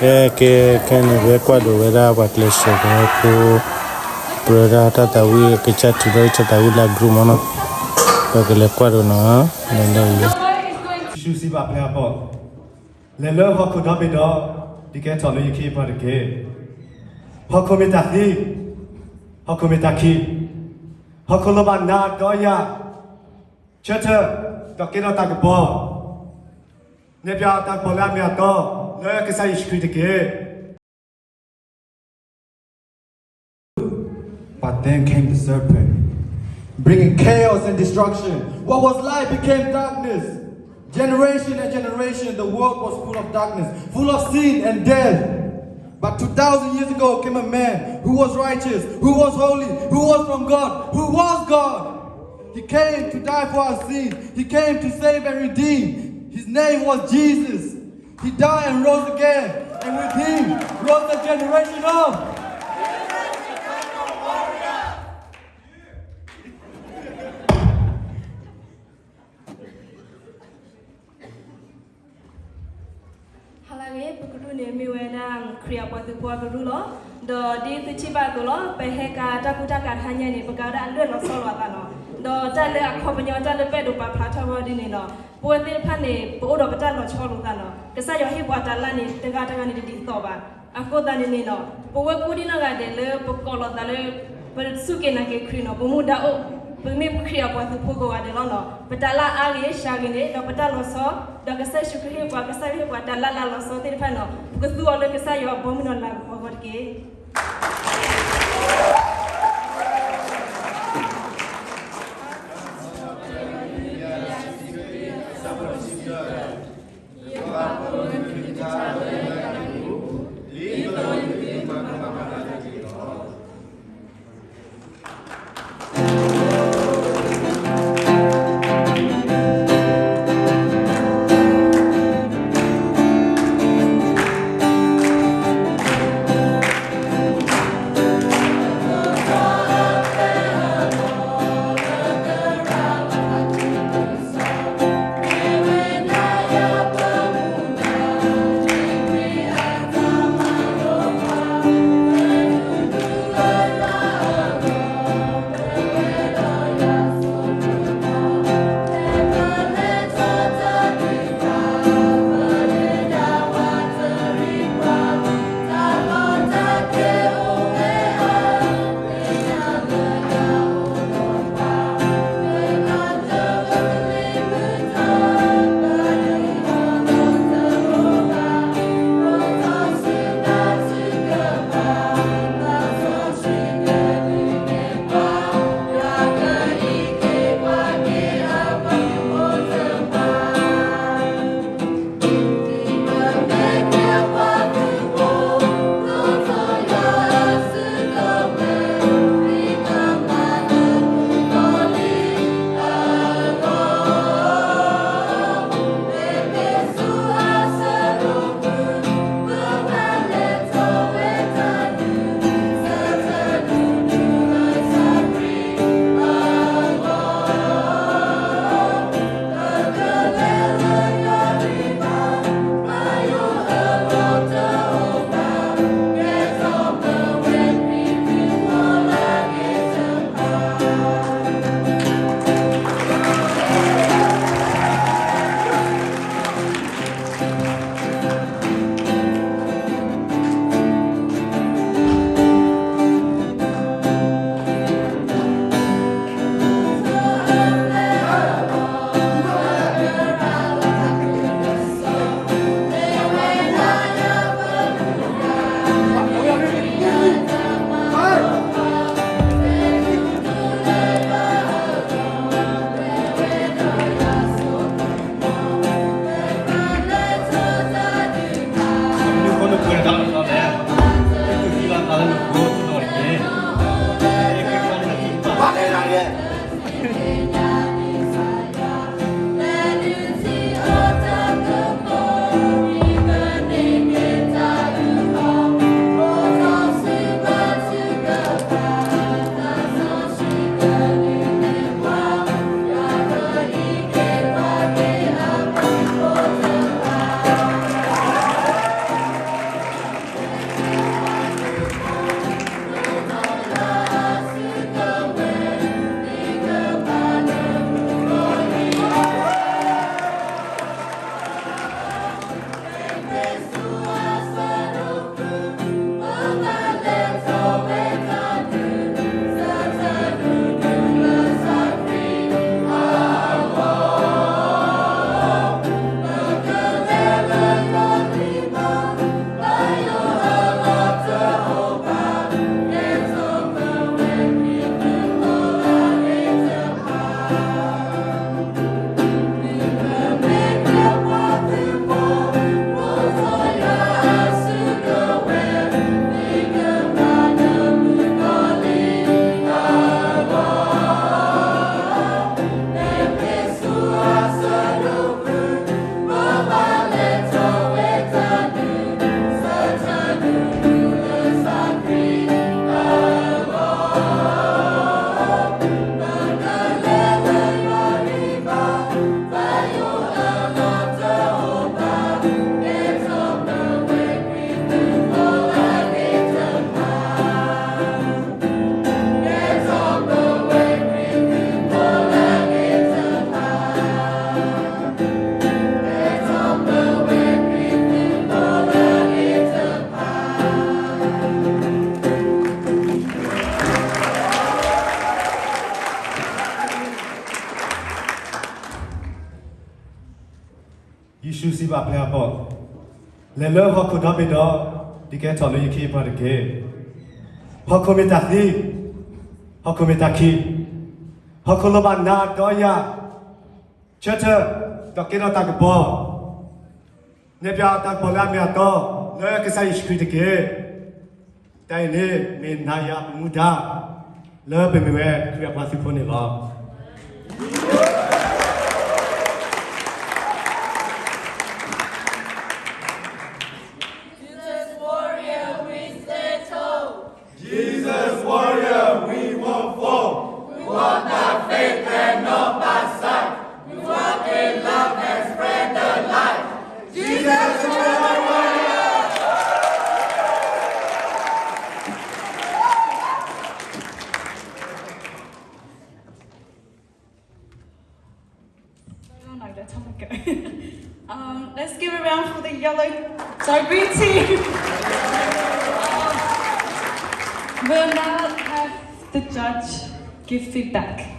ကဲ ကဲ ခဲန့ၣ် ပဟဲကွၢ်ဒိးဝဲဒၣ်ပှၤကျဲးစၢးဖိ ပဝဲဒၣ်တၢ်သးဝံၣ် ကစၢ်ထုးထီၣ်တၢ်သးဝံၣ်လၢအ group မနီၤ, ပကလဲၤကွၢ်ဒိးနီၤ, လဲၤလဲၤ ယ့ၣ်ၡူးစံးဘၣ်ပျဲၢ်အဘီၣ်, လဲၤလၢဟီၣ်ခိၣ်ဒီဘ့ၣ်ဒီး ဒုးကဲထီၣ်လၢယခ့ယပှၤတက့ၢ်. ဟီၣ်ခိၣ်မ့ၢ်တၢ်သံ, ဟီၣ်ခိၣ်မ့ၢ်တၢ်ခံ, ဟီၣ်ခိၣ်လီၤဘၣ်နၤဒီးယၤ, ဆၢထၢၣ် ဒီးကဲထီၣ်တၢ်ကပီၤ, နဲၣ်ဖျါတၢ်ကပီၤလၢအမ့ၢ်အတီ လၢကစၢ်ယ့ၣ်ၡူးခရံာ်တက့ၢ်. But then came the serpent, bringing chaos and destruction. What was light became darkness. Generation and generation, the world was full of darkness, full of sin and death. But two thousand years ago came a man who was righteous, who was holy, who was from God, who was God. He came to die for our sins. He came to save and redeem. His name was Jesus. He died and rose again, and with him rose the generation of ဟါလၢအဂ့ၤ, ပကရူၢ်န့ၣ်မ့ၢ်ဝဲဒၣ် ခရံာ်အပှၤသုးဖိအကရူၢ်လီၤ. ဒီးဒ်သုထံၣ်ဘၣ်အသိးလီၤ, ပဟဲကၤတၢ်ကူတၢ်ကၤတဟါညါန့ၣ် ပကၤဝဲဒၣ်အလၢၢ်လီၤဆီလိာ်အသးလီၤ. ဒီးတၢ်လၢအခီပညီ တၢ်လၢပအဲၣ်ဒိးပာ်ဖျါထီၣ်ဝဲဒ်န့ၣ်လီၤ. ပဝဲသ့ၣ်တဖၣ်န့ၣ် ပအိၣ်ဒီးပတၢ်လီၤဆီလိာ်သးလီၤ. ကစၢ်ယွၤဟ့ၣ်ပှၤတၢ်လၢ်န့ၣ် တဂၤတဂၤန့ၣ်တဒ်သိးဘၣ်. အဃိသတးန့ၣ်န့ၣ်လီၤ, ပဝဲကိးဒံနီၢ်ဂၤဒဲးလၢပကိးလီၤသးလၢ ပစူၢ်က့ၤနာ်က့ၤခရံာ်န့ၣ် ပမူဒါအိၣ်, ပမ့ၢ်ခရံာ်အပှၤသုးဖိကိးဂၤဒဲးလီၤန့ၣ်, ပတၢ်လၢ်အါဂ့ၤ စှၤဂ့ၤန့ၣ် ဒီးပတၢ်လီၤဆီ, ဒီးကစၢ်ယ့ၣ်ၡူးခရံာ်ဟ့ၣ်ပှၤ, ကစၢ်ယွၤဟ့ၣ်ပှၤတၢ်လၢ်လၢလီၤဆီသ့ၣ်တဖၣ်န့ၣ် ပကသူအီၤလၢကစၢ်ယွၤအဘီမုၢ်ဒီးလၤကပီၤအဂီၢ်တက့ၢ်. လဲၤလၢဟီၣ်ခိၣ်ဒီဘ့ၣ်ဒီး, ဒုးကဲထီၣ်လၢယခ့ယပှၤတက့ၢ်. ဟီၣ်ခိၣ်မ့ၢ်တၢ်သံ, ဟီၣ်ခိၣ်မ့ၢ်တၢ်ခံ, ဟီၣ်ခိၣ်လီၤဘၣ်နၤဒီးယၤ, ဆၢထၢၣ်, ဒီးကဲထီၣ်တၢ်ကပီၤ, နဲၣ်ပၠးတၢ်ကပီၤလၢအမ့ၢ်အတီ, လၢကစၢ်ယ့ၣ်ၡူးခရံာ်တက့ၢ်. တၢ်အံၤန့ၣ် မ့ၢ်နၤယၤအပမူဒါ, လၢပမ့ၢ်ဝဲခရံာ်အပှၤသုးဖိန့ၣ်လီၤ. Jesus warrior, we stand tall. Jesus warrior, we won't fall. We walk by faith and not by sight. We walk in love and spread the light. Jesus warrior. Um, let's give a round for the yellow, sorry, green team. Um, we'll now have the judge give feedback.